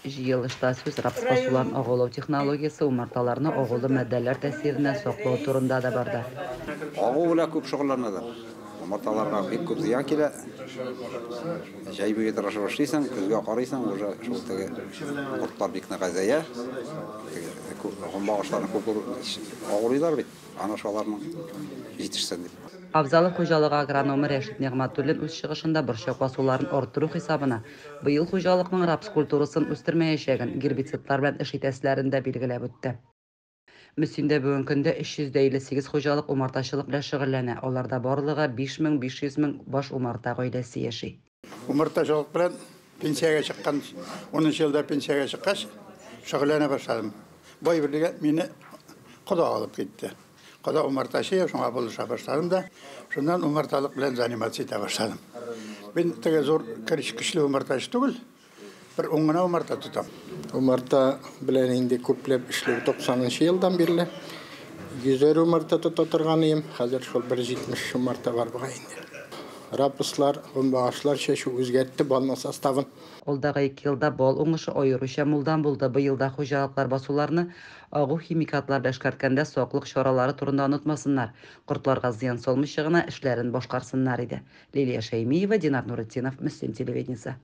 Җыелышта сүз рапс басуларын агулау технологиясе, умарталарны агулы матдәләр тәэсиреннән саклау турында да барды. Агу белән күп шөгыльләнәләр. Умарталарга бик күп зыян килә. Җәй буе тырышып эшлисең, көзгә карыйсың, уже шул теге кортлар бик нык әзәя. Теге гомбагашларны күп агулыйлар бит. Аны шуларның җитешсен дип. Авзалов хуҗалыгы агрономы Рәшит Нигъмәтуллин үз чыгышында борчак басуларын арттыру хисабына быел хуҗалыкның рапс культурасын үстермәячәген, гербицидлар белән эш итәселәрен дә билгеләп үтте. Мөслимдә бүгенге көндә 358 хуҗалык умартачылык белән шөгыльләнә, аларда барлыгы 5500 мең баш умарта гаиләсе яши. Умартачылык белән пенсиягә чыккан, 10 елда пенсиягә чыккач, шөгыльләнә башладым. Бай берлеге мине кода алып китте. Кода умартачы, шуңа булыша башладым да, шуннан умарталык белән заниматься итә башладым. Мин теге зур көчле умартачы түгел, бер ун гына умарта тотам. Умарта белән инде күпләп эшләү 90 елдан бирле. 100 умарта тота торган идем, хәзер шул 170 умарта бар бугай инде. Рапслар, гөмбәгашлар чәчү үзгәртте балның составын. Алдагы 2 елда бал уңышы аеруча мулдан булды. Быел да хуҗалыклар басуларны агу химикатлар белән эшкәрткәндә саклык чаралары турында онытмасыннар. Кортларга зыян салмыйча гына эшләрен башкарсыннар иде. Лилия Шәймиева, Динар Нуретдинов, Мөслим телевидениесе.